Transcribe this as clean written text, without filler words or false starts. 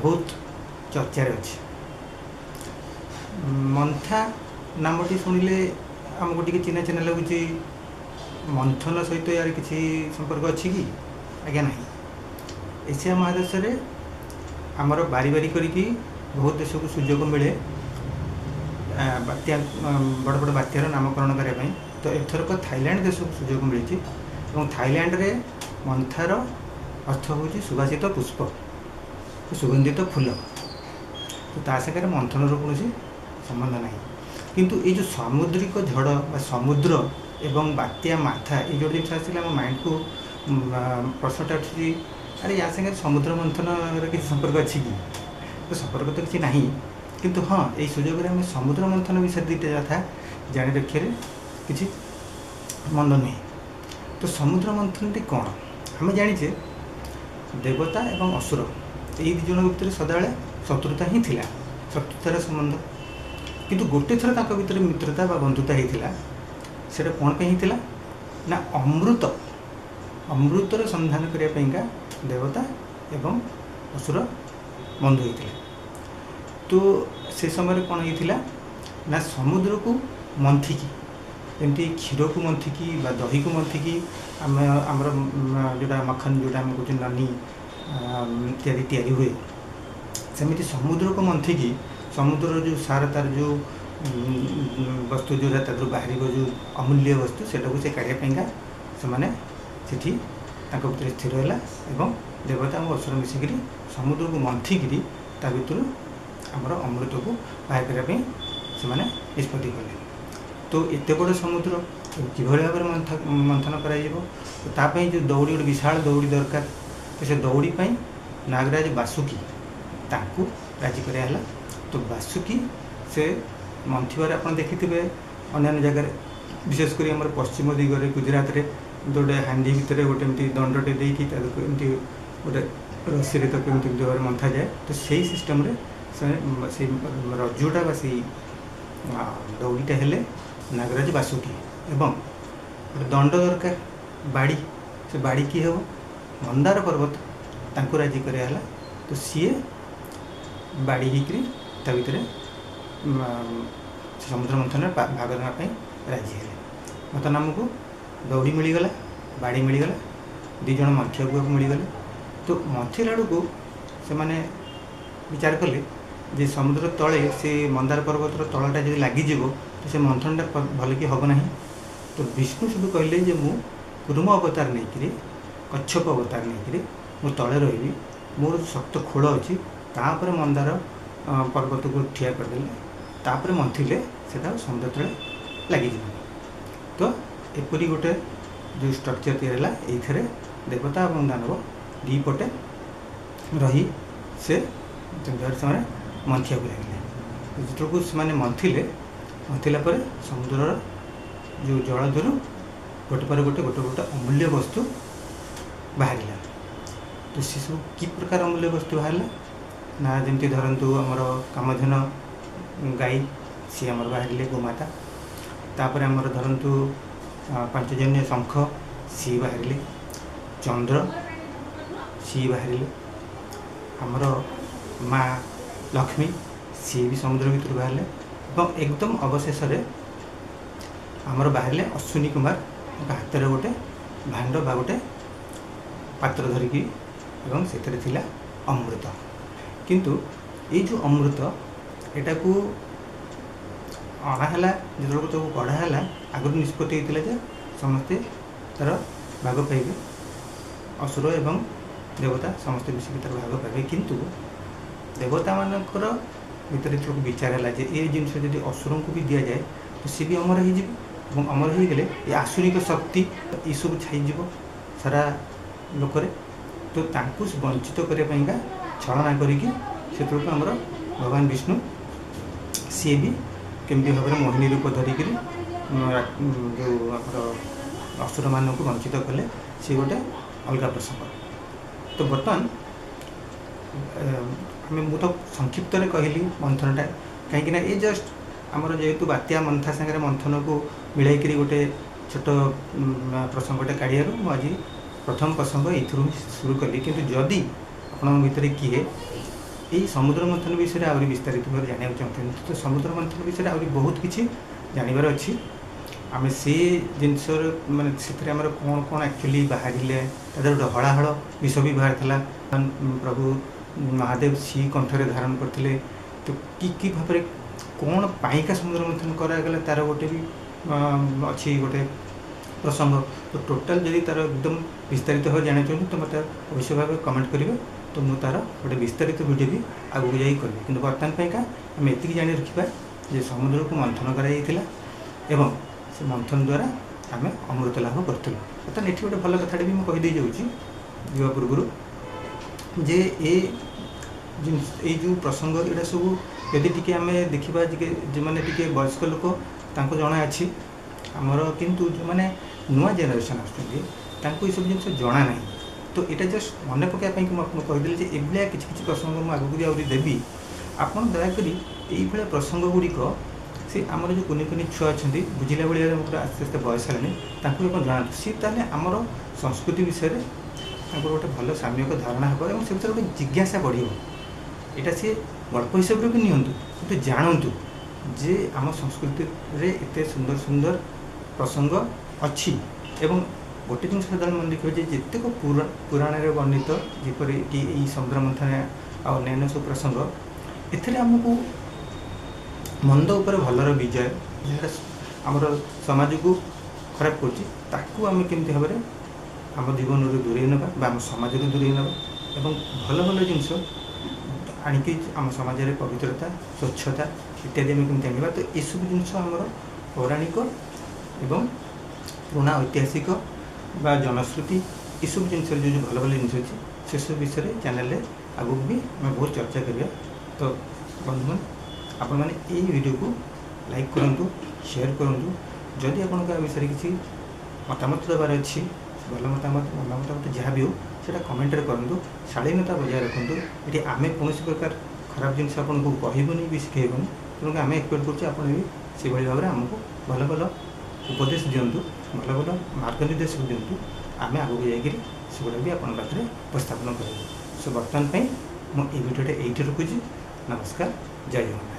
ବହୁତ ଚର୍ଚ୍ଚାରେ ଅଛି। ମନ୍ଥା ନାମଟି ଶୁଣିଲେ ଆମକୁ ଟିକେ ଚିହ୍ନା ଚିହ୍ନା ଲାଗୁଛି। ମନ୍ଥନ ସହିତ ୟାର କିଛି ସମ୍ପର୍କ ଅଛି କି? ଆଜ୍ଞା ନାହିଁ। ଏସିଆ ମହାଦେଶରେ ଆମର ବାରି ବାରି କରିକି ବହୁତ ଦେଶକୁ ସୁଯୋଗ ମିଳେ ବାତ୍ୟା, ବଡ଼ ବଡ଼ ବାତ୍ୟାର ନାମକରଣ କରିବା ପାଇଁ। ତ ଏଥରକ ଥାଇଲାଣ୍ଡ ଦେଶକୁ ସୁଯୋଗ ମିଳିଛି ଏବଂ ଥାଇଲାଣ୍ଡରେ ମନ୍ଥାର ଅର୍ଥ ହେଉଛି ସୁବାସିତ ପୁଷ୍ପ, ସୁଗନ୍ଧିତ ଫୁଲ। ତ ତା ସାଙ୍ଗରେ ମନ୍ଥନର କୌଣସି ସମ୍ବନ୍ଧ ନାହିଁ। କିନ୍ତୁ ଏଇ ଯେଉଁ ସାମୁଦ୍ରିକ ଝଡ଼ ବା ସମୁଦ୍ର ଏବଂ ବାତ୍ୟା ମାଥା, ଏଇ ଯେଉଁ ଜିନିଷ ଆସିଲେ ଆମ ମାଇଣ୍ଡକୁ ପ୍ରଶ୍ନଟା ଉଠୁଛି, ଆରେ ୟା ସାଙ୍ଗରେ ସମୁଦ୍ର ମନ୍ଥନର କିଛି ସମ୍ପର୍କ ଅଛି କି? ତ ସମ୍ପର୍କ ତ କିଛି ନାହିଁ, କିନ୍ତୁ ହଁ, ଏଇ ସୁଯୋଗରେ ଆମେ ସମୁଦ୍ର ମନ୍ଥନ ବିଷୟରେ ଦୁଇଟା କଥା ଜାଣି ରଖିବାରେ କିଛି ମନ୍ଦ ନୁହେଁ। ତ ସମୁଦ୍ର ମନ୍ଥନଟି କ'ଣ? ଆମେ ଜାଣିଛେ ଦେବତା ଏବଂ ଅସୁର ଏଇ ଦୁଇ ଜଣଙ୍କ ଭିତରେ ସଦାବେଳେ ଶତ୍ରୁତା ହିଁ ଥିଲା, ଶତ୍ରୁତାର ସମ୍ବନ୍ଧ। କିନ୍ତୁ ଗୋଟେ ଥର ତାଙ୍କ ଭିତରେ ମିତ୍ରତା ବା ବନ୍ଧୁତା ହେଇଥିଲା। ସେଇଟା କ'ଣ ପାଇଁ ହେଇଥିଲା ନା ଅମୃତ, ଅମୃତର ସନ୍ଧାନ କରିବା ପାଇଁକା ଦେବତା ଏବଂ ଅସୁର ବନ୍ଧୁ ହେଇଥିଲେ। ତ ସେ ସମୟରେ କ'ଣ ହେଇଥିଲା ନା ସମୁଦ୍ରକୁ ମନ୍ଥିକି, ଯେମିତି କ୍ଷୀରକୁ ମନ୍ଥିକି ବା ଦହିକୁ ମନ୍ଥିକି ଆମେ ଆମର ଯେଉଁଟା ମଖନ, ଯେଉଁଟା ଆମେ କହୁଛେ ନନି ଇତ୍ୟାଦି ତିଆରି ହୁଏ, ସେମିତି ସମୁଦ୍ରକୁ ମନ୍ଥିକି ସମୁଦ୍ରର ଯେଉଁ ସାର, ତାର ଯେଉଁ ବସ୍ତୁ ଯେଉଁଟା ତା ଦେହରୁ ବାହାରିବ, ଯେଉଁ ଅମୂଲ୍ୟ ବସ୍ତୁ, ସେଟାକୁ ସେ କାଢ଼ିବା ପାଇଁକା ସେମାନେ ସେଠି ତାଙ୍କ ଭିତରେ ସ୍ଥିର ହେଲା ଏବଂ ଦେବତା ଏବଂ ଅସୁର ମିଶିକିରି ସମୁଦ୍ରକୁ ମନ୍ଥିକିରି ତା ଭିତରୁ ଆମର ଅମୃତକୁ ବାହାର କରିବା ପାଇଁ ସେମାନେ ନିଷ୍ପତ୍ତି କଲେ। ତ ଏତେ ବଡ଼ ସମୁଦ୍ର କିଭଳି ଭାବରେ ମନ୍ଥନ କରାଯିବ? ତ ତା ପାଇଁ ଯେଉଁ ଦଉଡ଼ି, ଗୋଟେ ବିଶାଳ ଦଉଡ଼ି ଦରକାର। ତ ସେ ଦଉଡ଼ି ପାଇଁ ନାଗରାଜ ବାସୁକି ତାଙ୍କୁ ରାଜି କରିବା ହେଲା। ତ ବାସୁକି ସେ ମନ୍ଥିବାରେ ଆପଣ ଦେଖିଥିବେ ଅନ୍ୟାନ୍ୟ ଜାଗାରେ, ବିଶେଷ କରି ଆମର ପଶ୍ଚିମ ଦିଗରେ ଗୁଜୁରାଟରେ ଗୋଟେ ହାଣ୍ଡି ଭିତରେ ଗୋଟେ ଏମିତି ଦଣ୍ଡଟେ ଦେଇକି ତାକୁ ଏମିତି ଗୋଟେ ରସିରେ ତାକୁ ଏମିତି ଏମିତି ଭାବରେ ମନ୍ଥାଯାଏ। ତ ସେଇ ସିଷ୍ଟମରେ ସେମାନେ ସେଇ ରଜ୍ଜୁଟା ବା ସେଇ ଦଉଡ଼ିଟା ହେଲେ ନାଗରାଜ ବାସୁକି, ଏବଂ ଗୋଟେ ଦଣ୍ଡ ଦରକାର, ବାଡ଼ି। ସେ ବାଡ଼ି କିଏ ହେବ? ମନ୍ଦାର ପର୍ବତ, ତାଙ୍କୁ ରାଜି କରିବା ହେଲା। ତ ସିଏ ବାଡ଼ି ହେଇକରି ତା ଭିତରେ ସମୁଦ୍ର ମନ୍ଥନରେ ଭାଗ ନେବା ପାଇଁ ରାଜି ହେଲେ। ବର୍ତ୍ତମାନ ଆମକୁ ଦଉଡ଼ି ମିଳିଗଲା, ବାଡ଼ି ମିଳିଗଲା, ଦୁଇ ଜଣ ମନ୍ଥିବାକୁ ମିଳିଗଲେ। ତ ମନ୍ଥିଲା ବେଳକୁ ସେମାନେ ବିଚାର କଲେ ଯେ ସମୁଦ୍ର ତଳେ ସେ ମନ୍ଦାର ପର୍ବତର ତଳଟା ଯଦି ଲାଗିଯିବ ତ ସେ ମନ୍ଥନଟା ଭଲକି ହେବ ନାହିଁ। ତ ବିଷ୍ଣୁ ସେଠୁ କହିଲେ ଯେ ମୁଁ କୁର୍ମ ଅବତାର ନେଇକରି, କଚ୍ଛପ ଅବତାର ନେଇକରି ମୁଁ ତଳେ ରହିବି, ମୋର ଶକ୍ତ ଖୋଳ ଅଛି, ତାପରେ ମନ୍ଦାର ପର୍ବତକୁ ଠିଆ କରିଦେଲେ, ତାପରେ ମନ୍ଥିଲେ ସେଟା ସମୁଦ୍ର ତଳେ ଲାଗିଯିବ। ତ ଏପରି ଗୋଟେ ଯେଉଁ ଷ୍ଟ୍ରକ୍ଚର ତିଆରି ହେଲା, ଏଇଥିରେ ଦେବତା ଏବଂ ଦାନବ ଦୁଇ ପଟେ ରହି ସେ ସେମାନେ ମନ୍ଥିବାକୁ ଲାଗିଲେ। ଯେତେବେଳକୁ ସେମାନେ ମନ୍ଥିଲେ, ମନ୍ଥିଲା ପରେ ସମୁଦ୍ରର ଯେଉଁ ଜଳଧରୁ ଗୋଟେ ପରେ ଗୋଟେ ଗୋଟେ ଗୋଟେ ଅମୂଲ୍ୟ ବସ୍ତୁ ବାହାରିଲା। ତ ସେସବୁ କି ପ୍ରକାର ଅମୂଲ୍ୟ ବସ୍ତୁ ବାହାରିଲା ନା, ଯେମିତି ଧରନ୍ତୁ ଆମର କାମଧେନ ଗାଈ, ସିଏ ଆମର ବାହାରିଲେ ଗୋମାତା। ତାପରେ ଆମର ଧରନ୍ତୁ ପାଞ୍ଚଜନ୍ୟ ଶଙ୍ଖ, ସିଏ ବାହାରିଲେ। ଚନ୍ଦ୍ର, ସିଏ ବାହାରିଲେ। ଆମର ମା ଲକ୍ଷ୍ମୀ, ସିଏ ବି ସମୁଦ୍ର ଭିତରୁ ବାହାରିଲେ। ଏବଂ ଏକଦମ ଅବଶେଷରେ ଆମର ବାହାରିଲେ ଅଶ୍ୱିନୀ କୁମାର, ହାତରେ ଗୋଟେ ଭାଣ୍ଡ ବା ଗୋଟେ ପାତ୍ର ଧରିକି, ଏବଂ ସେଥିରେ ଥିଲା ଅମୃତ। କିନ୍ତୁ ଏଇ ଯେଉଁ ଅମୃତ, ଏଟାକୁ ଅଣା ହେଲା, ଯେତେବେଳକୁ ତାକୁ କଢ଼ା ହେଲା, ଆଗରୁ ନିଷ୍ପତ୍ତି ହେଇଥିଲା ଯେ ସମସ୍ତେ ତା'ର ଭାଗ ପାଇବେ, ଅସୁର ଏବଂ ଦେବତା ସମସ୍ତେ ମିଶିକି ତା'ର ଭାଗ ପାଇବେ। କିନ୍ତୁ ଦେବତାମାନଙ୍କର ଭିତରେ ଯେତେବେଳକୁ ବିଚାର ହେଲା ଯେ ଏ ଜିନିଷ ଯଦି ଅସୁରଙ୍କୁ ବି ଦିଆଯାଏ ତ ସିଏ ବି ଅମର ହେଇଯିବ, ଏବଂ ଅମର ହେଇଗଲେ ଏ ଆସୁରିକ ଶକ୍ତି ଏସବୁ ଛାଇଯିବ ସାରା ଲୋକରେ। ତ ତାଙ୍କୁ ବଞ୍ଚିତ କରିବା ପାଇଁକା ଛଳନା କରିକି ସେତେବେଳକୁ ଆମର ଭଗବାନ ବିଷ୍ଣୁ ସିଏ ବି କେମିତି ଭାବରେ ମୋହିନୀ ରୂପ ଧରିକିରି ଯେଉଁ ଆମର ଅସୁରମାନଙ୍କୁ ବଞ୍ଚିତ କଲେ, ସିଏ ଗୋଟେ ଅଲଗା ପ୍ରସଙ୍ଗ। ତ ବର୍ତ୍ତମାନ ଆମେ ମୁଁ ତ ସଂକ୍ଷିପ୍ତରେ କହିଲି ମନ୍ଥନଟା, କାହିଁକିନା ଏ ଜଷ୍ଟ ଆମର ଯେହେତୁ ବାତ୍ୟା ମନ୍ଥା ସାଙ୍ଗରେ ମନ୍ଥନକୁ ମିଳାଇକିରି ଗୋଟେ ଛୋଟ ପ୍ରସଙ୍ଗଟା କାଢ଼ିବାରୁ ମୁଁ ଆଜି ପ୍ରଥମ ପ୍ରସଙ୍ଗ ଏଇଥିରୁ ହିଁ ଶୁରୁ କଲି। କିନ୍ତୁ ଯଦି ଆପଣଙ୍କ ଭିତରେ କିଏ ଏଇ ସମୁଦ୍ର ମନ୍ଥନ ବିଷୟରେ ଆହୁରି ବିସ୍ତାରିତ ଭାବରେ ଜାଣିବାକୁ ଚାହୁଁଛନ୍ତି, ତ ସମୁଦ୍ର ମନ୍ଥନ ବିଷୟରେ ଆହୁରି ବହୁତ କିଛି ଜାଣିବାର ଅଛି। ଆମେ ସେ ଜିନିଷର ମାନେ ସେଥିରେ ଆମର କ'ଣ କ'ଣ ଆକ୍ଚୁଆଲି ବାହାରିଲେ, ତା ଦେହରେ ଗୋଟେ ହଳାହଳ ବିଷ ବି ବାହାରିଥିଲା, ପ୍ରଭୁ ମହାଦେବ ଶ୍ରୀକଣ୍ଠରେ ଧାରଣ କରିଥିଲେ। ତ କି କି ଭାବରେ କ'ଣ ପାଇଁକା ସମୁଦ୍ର ମନ୍ଥନ କରାଗଲା ତାର ଗୋଟେ ବି ଅଛି ଗୋଟେ ପ୍ରସଙ୍ଗ। ତ ଟୋଟାଲ୍ ଯଦି ତାର ଏକଦମ ବିସ୍ତାରିତ ଭାବେ ଜାଣିବାକୁ ଚାହୁଁଛନ୍ତି, ତ ମୋତେ ଅବଶ୍ୟ ଭାବେ କମେଣ୍ଟ କରିବେ, ତ ମୁଁ ତାର ଗୋଟେ ବିସ୍ତାରିତ ଭିଡ଼ିଓ ବି ଆଗକୁ ଯାଇ କରିବି। କିନ୍ତୁ ବର୍ତ୍ତମାନ ପାଇଁକା ଆମେ ଏତିକି ଜାଣି ରଖିବା ଯେ ସମୁଦ୍ରକୁ ମନ୍ଥନ କରାଯାଇଥିଲା ଏବଂ ସେ ମନ୍ଥନ ଦ୍ୱାରା ଆମେ ଅମୃତ ଲାଭ କରିଥିଲୁ। ବର୍ତ୍ତମାନ ଏଠି ଗୋଟେ ଭଲ କଥାଟେ ବି ମୁଁ କହିଦେଇ ଯାଉଛି ଯିବା ପୂର୍ବରୁ, ଯେ ଏ ଜିନିଷ ଏଇ ଯେଉଁ ପ୍ରସଙ୍ଗ ଏଇଟା ସବୁ ଯଦି ଟିକେ ଆମେ ଦେଖିବା, ଟିକେ ଯେଉଁମାନେ ଟିକେ ବୟସ୍କ ଲୋକ ତାଙ୍କୁ ଜଣା ଅଛି ଆମର, କିନ୍ତୁ ଯେଉଁମାନେ ନୂଆ ଜେନେରେସନ୍ ଆସୁଛନ୍ତି ତାଙ୍କୁ ଏସବୁ ଜିନିଷ ଜଣା ନାହିଁ। ତ ଏଇଟା ଜଷ୍ଟ ମନେ ପକାଇବା ପାଇଁକି ମୁଁ ଆପଣଙ୍କୁ କହିଦେଲି ଯେ ଏଭଳିଆ କିଛି କିଛି ପ୍ରସଙ୍ଗ ମୁଁ ଆଗକୁ ବି ଆହୁରି ଦେବି। ଆପଣ ଦୟାକରି ଏଇଭଳିଆ ପ୍ରସଙ୍ଗ ଗୁଡ଼ିକ ସେ ଆମର ଯେଉଁ କୁନି କୁନି ଛୁଆ ଅଛନ୍ତି, ବୁଝିଲା ଭଳିଆ ପୁରା ଆସ୍ତେ ଆସ୍ତେ ବୟସ ହେଲାଣି, ତାଙ୍କୁ ଆପଣ ଜଣାନ୍ତୁ। ସିଏ ତାହେଲେ ଆମର ସଂସ୍କୃତି ବିଷୟରେ ତାଙ୍କର ଗୋଟେ ଭଲ ସାମ୍ୟକ ଧାରଣା ହେବ ଏବଂ ସେ ବିଷୟରେ ଗୋଟେ ଜିଜ୍ଞାସା ବଢ଼ିବ। ଏଇଟା ସିଏ ଗଳ୍ପ ହିସାବରେ ବି ନିଅନ୍ତୁ, କିନ୍ତୁ ଜାଣନ୍ତୁ ଯେ ଆମ ସଂସ୍କୃତିରେ ଏତେ ସୁନ୍ଦର ସୁନ୍ଦର ପ୍ରସଙ୍ଗ ଅଛି। ଏବଂ ଗୋଟେ ଜିନିଷ ସଦାବେଳେ ମନେ ରଖିବେ ଯେ ଯେତେକ ପୁରାଣରେ ବର୍ଣ୍ଣିତ, ଯେପରିକି ଏଇ ସମୁଦ୍ର ମନ୍ଥନ ଆଉ ଅନ୍ୟାନ୍ୟ ସବୁ ପ୍ରସଙ୍ଗ, ଏଥିରେ ଆମକୁ ମନ୍ଦ ଉପରେ ଭଲର ବିଜୟ, ଯାହା ଆମର ସମାଜକୁ ଖରାପ କରୁଛି ତାକୁ ଆମେ କେମିତି ଭାବରେ ଆମ ଜୀବନରୁ ଦୂରେଇ ନେବା ବା ଆମ ସମାଜରୁ ଦୂରେଇ ନେବା ଏବଂ ଭଲ ଭଲ ଜିନିଷ ଆଣିକି ଆମ ସମାଜରେ ପବିତ୍ରତା, ସ୍ୱଚ୍ଛତା ଇତ୍ୟାଦି ଆମେ କେମିତି ଆଣିବା। ତ ଏସବୁ ଜିନିଷ ଆମର ପୌରାଣିକ ଏବଂ ପୁରୁଣା ଐତିହାସିକ ବା ଜନଶ୍ରୁତି ଏସବୁ ଜିନିଷରେ ଯେଉଁ ଯେଉଁ ଭଲ ଭଲ ଜିନିଷ ଅଛି ସେସବୁ ବିଷୟରେ ଚ୍ୟାନେଲରେ ଆଗକୁ ବି ଆମେ ବହୁତ ଚର୍ଚ୍ଚା କରିବା। ତ ବନ୍ଧୁମାନେ, ଆପଣମାନେ ଏଇ ଭିଡ଼ିଓକୁ ଲାଇକ୍ କରନ୍ତୁ, ସେୟାର କରନ୍ତୁ। ଯଦି ଆପଣଙ୍କ ଏ ବିଷୟରେ କିଛି ମତାମତ ଦେବାର ଅଛି, ଭଲ ମତାମତ, ମନ୍ଦ ମତାମତ ଯାହା ବି ହେଉ, ସେଇଟା କମେଣ୍ଟରେ କରନ୍ତୁ। ଶାଳୀନତା ବଜାୟ ରଖନ୍ତୁ। ଏଠି ଆମେ କୌଣସି ପ୍ରକାର ଖରାପ ଜିନିଷ ଆପଣଙ୍କୁ କହିବୁନି ବି ଶିଖେଇବୁନି, ତେଣୁ ଆମେ ଏକ୍ସପେକ୍ଟ କରୁଛୁ ଆପଣ ବି ସେଭଳି ଭାବରେ ଆମକୁ ଭଲ ଭଲ ଉପଦେଶ ଦିଅନ୍ତୁ, ଭଲ ଭଲ ମାର୍ଗ ନିର୍ଦ୍ଦେଶ ଦିଅନ୍ତୁ। ଆମେ ଆଗକୁ ଯାଇକରି ସେଗୁଡ଼ା ବି ଆପଣଙ୍କ ପାଖରେ ଉପସ୍ଥାପନ କରିବୁ। ସୋ ବର୍ତ୍ତମାନ ପାଇଁ ମୁଁ ଏଇ ଭିଡ଼ିଓଟା ଏଇଠି ରଖୁଛି। ନମସ୍କାର, ଜୟ ଜଗନ୍ନାଥ।